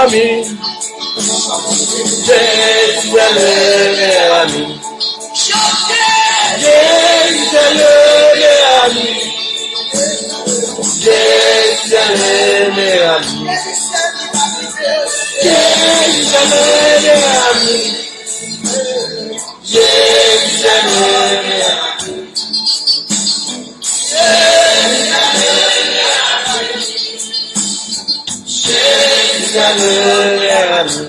ami. Jezi se le meilleur ami. Jezi se le meilleur ami. Jezi se le meilleur ami. Jezi se le meilleur ami. Jezi se le meilleur ami. Jezi se le meilleur ami.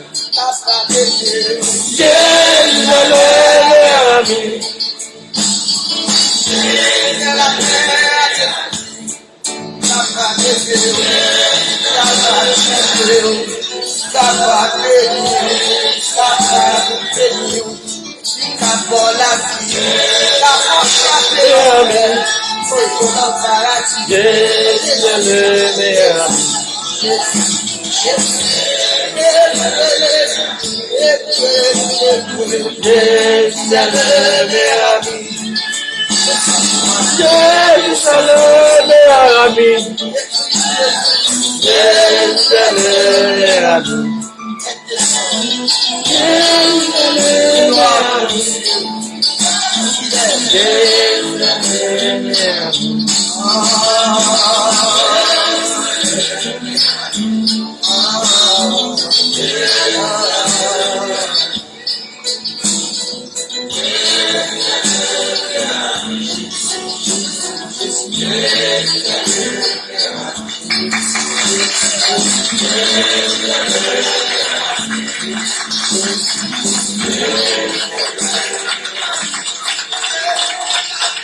Jezi se le meilleur ami. Amen. Jezi se le meilleur ami. Jezi se le meilleur ami. Jezi se le meilleur ami. Jezi se le meilleur ami. Jezi se le meilleur ami. Jezi se le meilleur ami.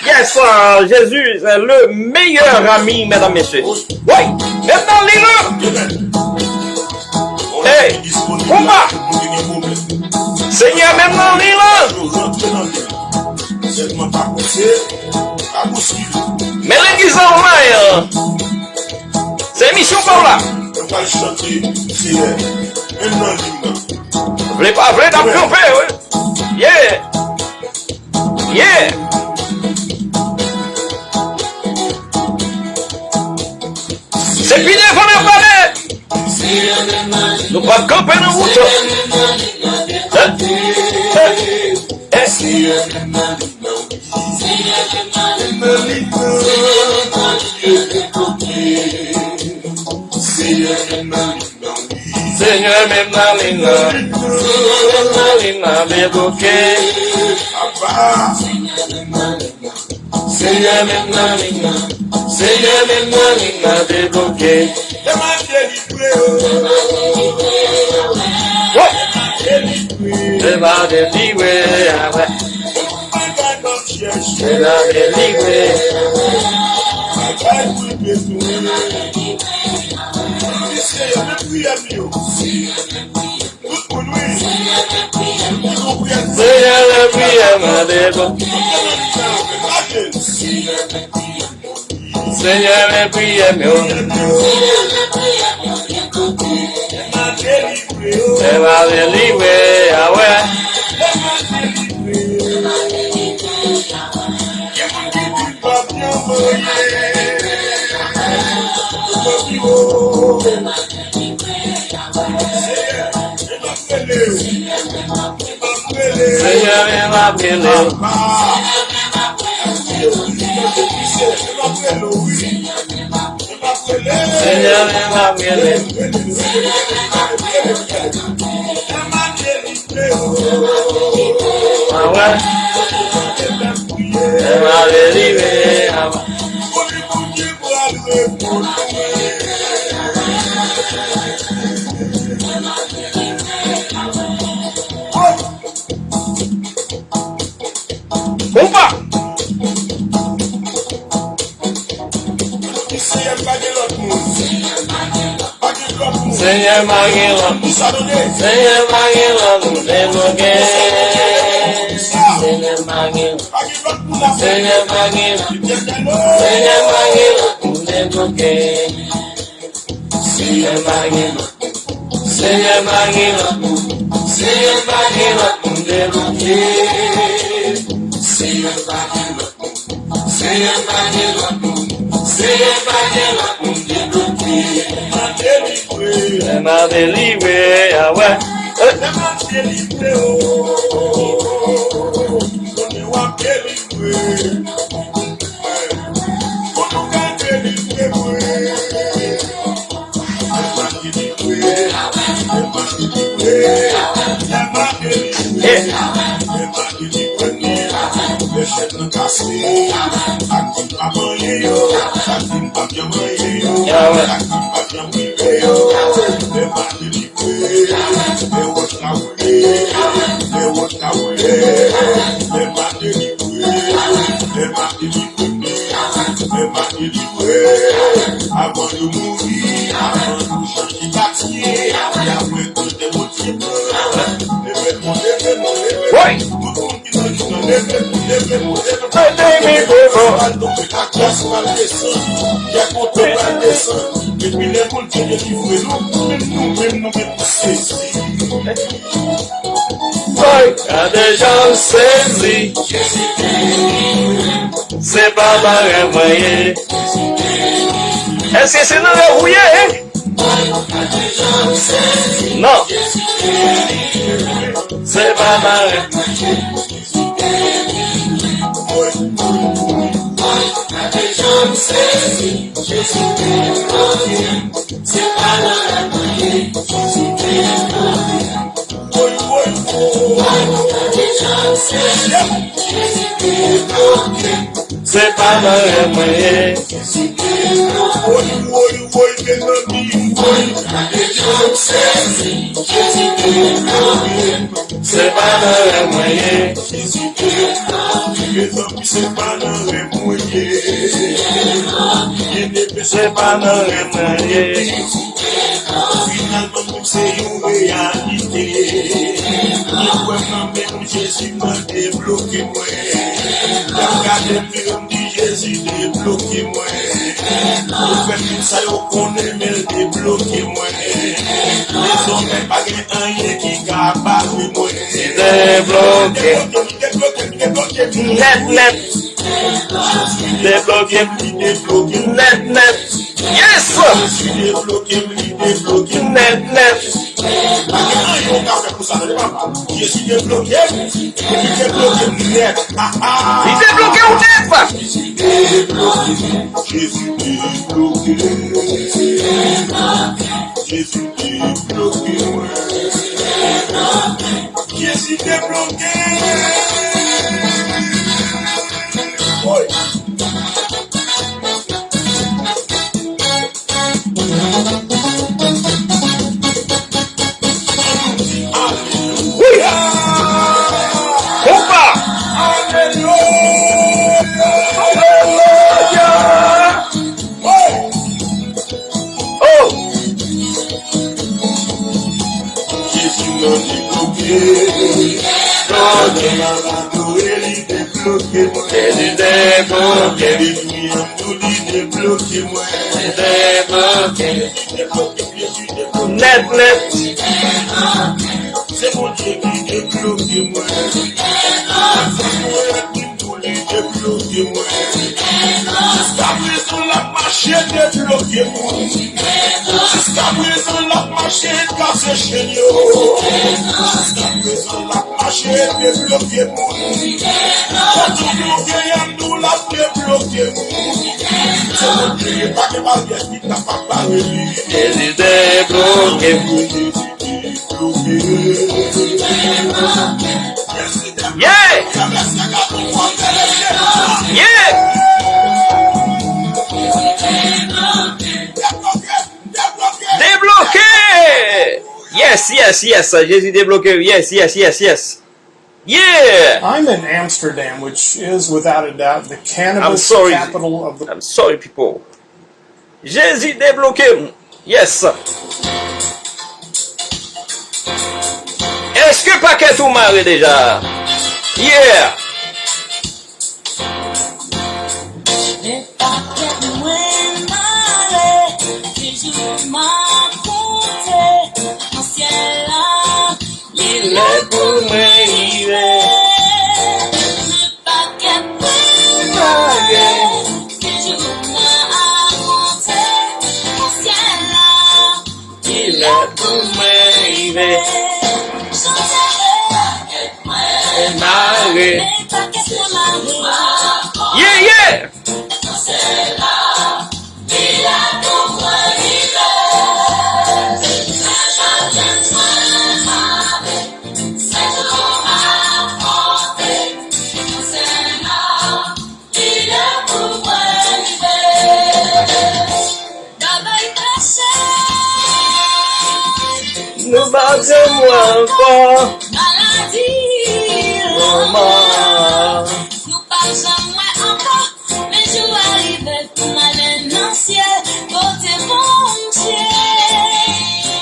Yes, Jésus, le meilleur ami, mesdames, messieurs. Wi, menm nan li la. Hey, konba. Senyè, menm nan li la. Men legliz la online. Se emisyon pa w la. Vle pa vle, n ap kanpe, wi. Yeah. Yeah. Se pi devan n ap pale. Nou p ap kanpe nan wout. Hein? Hein? Hein? Senyè, menm nan liy nan. Senyè, menm nan liy nan. Senyè, menm nan liy nan, debloke. Senyè, menm nan liy nan. Senyè, menm nan liy nan, debloke. Devan delivre yo. Devan delivre. Devan delivre, amen. Devan delivre. Bagay pou l bezwen. Senyè, men priyè m yo. Tout moun, wi. Senyè, men priyè m, mande bon. Senyè, men priyè m yo. Fè m delivre, awe. Senyè, men m ap rele w. Senyè, men m ap rele w. Awe. Men m ap delivre, awe. Konpa! Senyè, m pa gen lòt moun. Senyè, m pa gen lòt moun. Senyè, m pa gen lòt moun. Senyè, m pa gen lòt. Senyè, m pa gen lòt moun. Senyè, m pa gen lòt moun. Senyè, m pa gen lòt moun. Senyè, m pa gen lòt moun. Senyè, m pa gen lòt moun. Senyè, m pa gen lòt moun debloke. Senyè, m pa gen lòt moun. Senyè, m pa gen lòt moun. Senyè, m pa gen lòt moun debloke. Mande li vre. Mande li vre, awe. Lè m ap delivre, oh, konnen w ap delivre. Pou nou ka delivre mwen. Lè m ap delivre, lè m ap delivre, lè m ap delivre, lè m ap delivre mwen. Lè chèn nan kase, ak di m pa manyen yo, ak di m pa byen manyen yo, ak di m pa byen rive yo. Lè m ap delivre, lè wòch la woule, lè wòch la woule, lè m ap delivre, lè m ap delivre, lè m ap delivre. Avan yo mouri, avan yo chanje katye, apre, apre, kote Bondye pran. Leve nou, leve nou, leve nou. Tout moun ki nan liy nan, leve nou, leve nou, leve nou. Leve nou, pral tonbe, lakras pral desann, kè kontan pral desann. Epi lè Bondye delivre nou, nou menm, nou menm, nou menm, nou sezi. Woy, gade jan m sezi. Se pa nan rèv mwen ye. Èske se nan rèv ou ye, hein? Non. Se pa nan rèv. Woy, woy, woy. Se pa nan rèv mwen ye. Woy, woy, woy, te nan Woy, gade yo sezi, Jezi debloke m. Se pa nan rèv mwen ye. Jezi debloke m. Mezanmi, se pa nan rèv mwen ye. Byeneme, se pa nan rèv mwen ye. Finalman, menm se yon reyalite. Mwen kwè nan men w, Jezi, nan debloke mwen. Lè m gade m, m di, Jezi debloke mwen. Yo fè moun sa yo konnen, men l debloke mwen. Dezòmè pa gen anyen ki ka bare mwen. Li debloke m. Debloke m, debloke m, debloke m. Nèt, nèt. Debloke m, li debloke m. Nèt, nèt. Yes! Jezi debloke m, li debloke m. Nèt, nèt. Pa gen anyen w ka fè pou sa, tande papa. Jezi debloke m, li debloke m nèt. Ah, ah. Li debloke w nèt. Jezi debloke m, Jezi debloke m. Jezi debloke mwen. Jezi debloke m. Woy! Alelouya! Konpa! Alelouya! Alelouya! Woy! Oh! Jezi nan debloke. Debloke. Nan adore li debloke mwen. Jezi debloke. Jezi an tou li debloke mwen. Jezi debloke. Jezi debloke, Jezi debloke. Nèt, nèt. Se Bondye ki debloke mwen. Pou li debloke mwen. Jiskaprezan l ap mache debloke moun. Jiskaprezan l ap mache kase chenn yo. Jiskaprezan l ap mache debloke moun. Kote w bloke an nou l ap debloke moun. Se Bondye pa gen baryè ki kapab bare li. Jezi debloke m. Jezi debloke m. Yeah! Yeah! Debloke! Yes, yes, yes. Jezi debloke. Yes, yes, yes, yes. Yeah! I'm in Amsterdam, which is without a doubt the cannabis capital of the I'm sorry, people. Jezi debloke m. Yes. Èske pakèt ou mare deja? Yeah. Men pakèt mwen mare, se jou m ap konte nan syèl la. Li lè pou mwen rive. Men pakèt mwen mare, se jou mwen ap konte nan syèl la. Li lè pou mwen rive. Chante. Mare. Yeah, yeah. Nou pa janm wè ankò. Maladi, lanmò. Nou pa janm wè ankò. Men jou a rive pou n ale nan syèl, kote Bondye,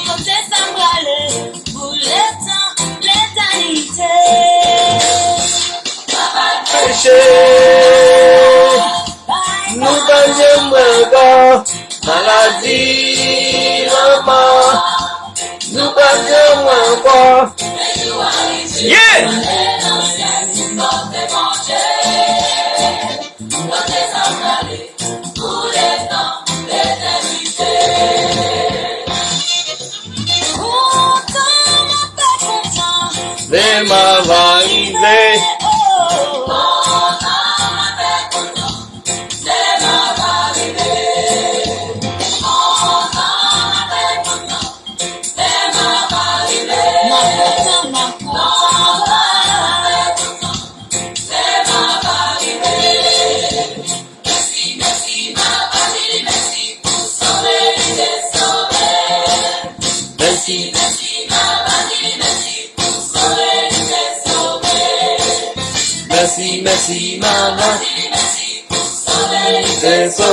kote sa prale pou letan, letènite. Peche, nou pa janm wè ankò. Maladi, lanmò, nou pa janm wè ankò. Yeah! Kontan, m ap fè kontan. Lè m ap rive. Mèsi, mama. Sensò.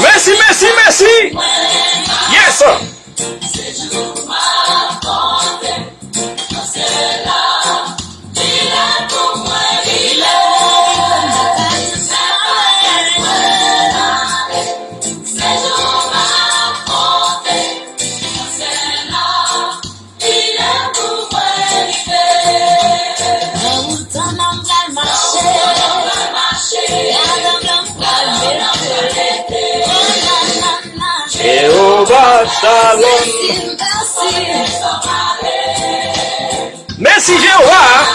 Mèsi, mèsi, mèsi. Yes. Jewova Shalom. Mèsi Jewova.